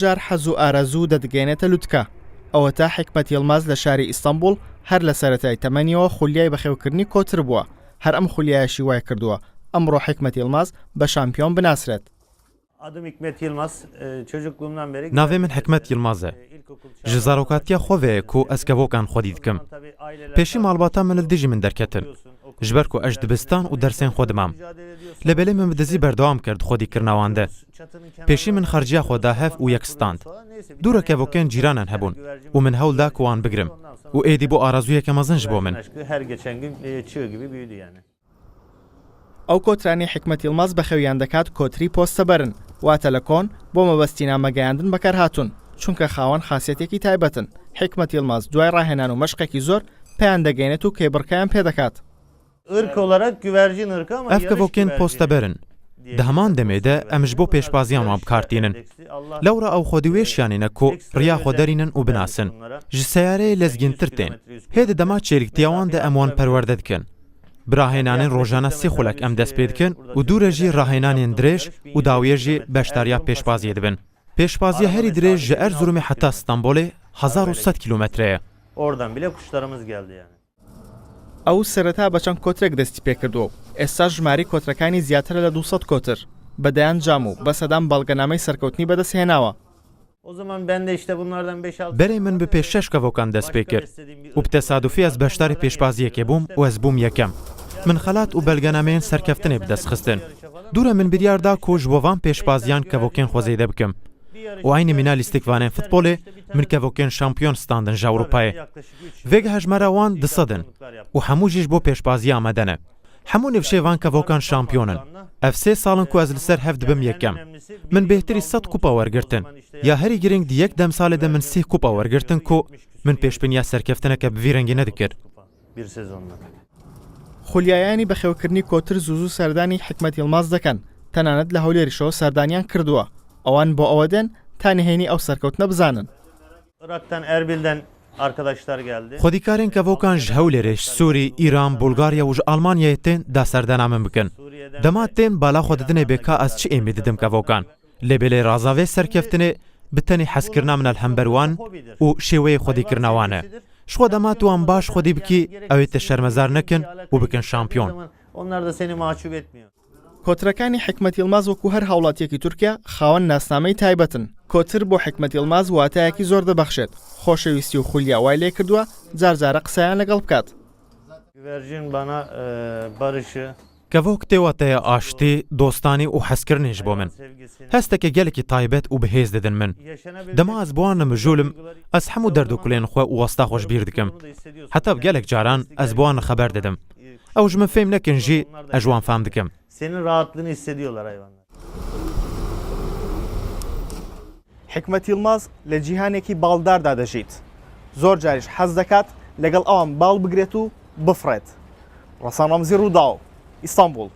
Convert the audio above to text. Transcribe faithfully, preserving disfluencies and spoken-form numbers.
جار حەز و ئارەزوو دەدگەێنێتە لوتکە. ئەوەتا حیکمەت یڵماز لە شاری ئیستەنبوڵ هەر لە سەرەتای تەمەنیەوە خولیای بەخێوکردنی کۆتر بووە. هەر ئەم خولیایەشی وای کردووە ئەمڕۆ حیکمەت یڵماز بە شامپیۆن بناسرێت. Adım Hikmet Yılmaz. Çocukluğumdan beri Navê min Hikmet Yilmaz e. Ji zarokatiya xwe ve ye ku ez kevokan xwedî dikim. Pêşî malbata min li dijî min derketin. Ji ber ku ez dibistan û dersên xwe dimam. Lê belê min bi dizî berdewam kir di xwedîkirina wan de. Pêşî min xerciya xwe da hev û yek stand. Dû re kevokên cîranan hebûn û min hewl da ku wan bigrim. Û êdî bû arazûyeke mezin ji bo min. ئەو کۆترانەی حیکمەت یڵماز بەخێویان دەکات کۆتری پۆستەبەرن، واتە لە کۆن بۆ مەبەستی نامەگەیاندن بەکارهاتوون، چونکە خاوەن خاسیەتێکی تایبەتن. حیکمەت یڵماز دوای ڕاهێنان و مەشقێکی زۆر پێیان دەگەێنێت و کێبڕکەیان پێدەکات. Irk olarak güvercin ırkı ama Ev kevokên posteber in. Di heman demê de em ji bo pêşbaziyan wan bi kar tînin. Lewra ew xwedî wê şiyanîne ku riya xwe derînin û binasin. Ji seyareyê lezgîntir tên. Hê di dema çêlîktiya wan de em wan perwerde dikin. Bi rahênanên rojane sê xulek em dest pê dikin û dû re jî rahênanên dirêj û dawiye jî beşdariya pêşbaziyê dibin. Pêşbaziya herî dirêj ji Erzurumê heta Stenbolê hezar û sed kîlometre ye. Oradan bile kuşlarımız geldi yani. ئەو سەرەتا بە چەند کۆترێک دەستی پێکردووە و ئێستا ژمارەی کۆترەکانی زیاترە لە دوو سەد کۆتر، بە دەیان جام و بە سەدان بەڵگەنامەی سەرکەوتنی بەدەستهێناوە. O zaman ben de işte bunlardan beş altı Berê min bi pêş şeş kevokan dest pê kir û bi tesadufî ez beşdarî pêşbaziyekê bûm û ez bûm yekem. Min xelat û belgenameyên serkeftinê bi dest xistin. Dû re min biryar da ku ji bo van pêşbaziyan kevokên xwe zêde bikim. Û eynî mîna lîstikvanên futbolê min kevokên şampiyon standin ji Ewropayê. Vêgeha jmera wan du sed in û hemû jî ji bo pêşbaziya amade ne. Hemû nifşê van kevokan şampiyon in. Ev sê sal in ku ez li ser hev dibim yekem. Min bêhtirî sed kupa wergirtin. Ya herî girîng di yek demsalê de min sîh kupa wergirtin ku min pêşbiniya serkeftineke bi vî rengî nedikir. Bir sezonda. خولیایانی بەخێوکردنی کۆتر زوو زوو سەردانی حیکمەت یڵماز دەکەن، تەنانەت لە هەولێریشەوە سەردانیان کردووە. ئەوان بۆ ئەوە دێن تا نهێنی ئەو سەرکەوتنە بزانن. Irak'tan Erbil'den arkadaşlar geldi. Xwedîkarên kevokan ji Hewlêrê, ji Sûrî, Îran, Bulgarya û ji Almanyayê tên da serdana min bikin. Dema tên bala xwe didinê bê ka ez çi êmî didim kevokan. Lê belê raza vê serkeftinê bi tenê hezkirina min el hember wan û şêweyê xwedîkirina wan e. Ji xwe dema tu wan baş xwedî bikî, ew ê te şermezar nekin û bikin şampiyon. Onlar da seni mahcup etmiyor. کۆترەکانی حیکمەت یڵماز وەکو هەر هاوڵاتیەکی تورکیا خاوەن ناسنامەی تایبەتن. کۆتر بۆ حیکمەت یڵماز واتایەکی زۆر دەبەخشێت. خۆشەویستی و خولیا وای لێ کردووە جارجارە قسەیان لەگەڵ بکات. Güvercin bana e, barışı, Kevok tê wateya aştî, dostanî û hezkirinê ji bo min. Hesteke gelekî taybet û bi hêz didin min. Dema ez bi wan re mijûl im, ez hemû derd û kulên xwe û westa xwe ji bîr dikim. Heta bi gelek caran ez bi wan re xeber didim. Ew ji min fêm nekin jî, ez ji wan fehm dikim. Senin rahatlığını hissediyorlar hayvanlar. حیکمەت یڵماز لە جیهانێکی باڵداردا دەژیت. زۆر جاریش حەز دەکات لەگەڵ ئەوان باڵ بگرێت و بفڕێت. ڕەسان ڕەمزی، ڕووداو، ئیستانبوڵ.